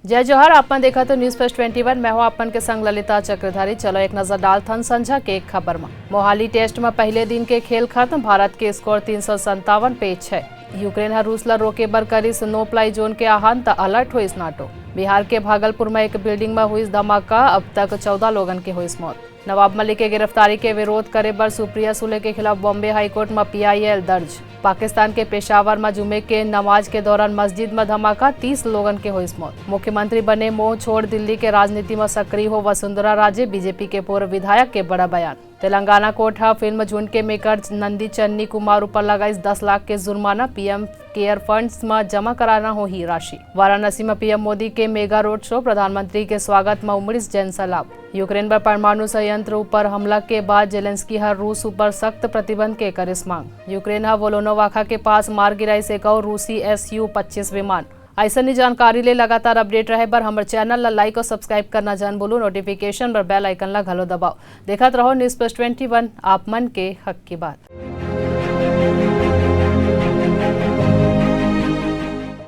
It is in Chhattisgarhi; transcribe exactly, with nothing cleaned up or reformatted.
जय जोहार, आप मन देखत हो News Flash twenty one, मैं हूं आप मन के संग ललिता चक्रधारी। चलो एक नजर डालथन संझा के खबर म। मोहाली टेस्ट म पहले दिन के खेल खत्म, भारत के स्कोर तीन सौ संतावन पे छह। यूक्रेन ह रूस ल रोके बर करिस no fly zone के आह्वान, त अलर्ट होइस नाटो। बिहार के भागलपुर म एक बिल्डिंग म होइस धमाका, अब तक चौदह लोगन के होइस मौत। नवाब मलिक के गिरफ्तारी के विरोध करे बर सुप्रिया सुले के खिलाफ बॉम्बे हाईकोर्ट म पीआईएल दर्ज। पाकिस्तान के पेशावर म जुमे के नमाज के दौरान मस्जिद म धमाका, तीस लोगन के होइस मौत। मुख्यमंत्री बने मोह छोड़ दिल्ली के राजनीति म सक्रिय हो वसुंधरा राजे, बीजेपी के पूर्व विधायक के बड़ा बयान। तेलंगाना कोर्ट ह फिल्म झुंड के मेकर नंदी चन्नी कुमार ऊपर लगाइस दस लाख के जुर्माना, पीएम केयर फंड्स म जमा कराना होही राशि। वाराणसी म पीएम मोदी के मेगा रोड शो, प्रधानमंत्री के स्वागत म उमड़िस जनसैलाब। यूक्रेन बर परमाणु संयंत्र ऊपर हमला के बाद जेलेंस्की ह रूस ऊपर सख्त प्रतिबंध के करिस मांग। यूक्रेन ह वोलोनोवाखा के पास मार गिराइस एक अउ रूसी एसयू पच्चीस विमान। अइसने जानकारी ले लगातार अपडेट रहे बर हमर चैनल ला लाइक और सब्सक्राइब करना जान बोलू, नोटिफिकेशन बर बेल आइकन ला घलो दबाओ। देखत रहो News Flash twenty one, आप मन के हक की बात।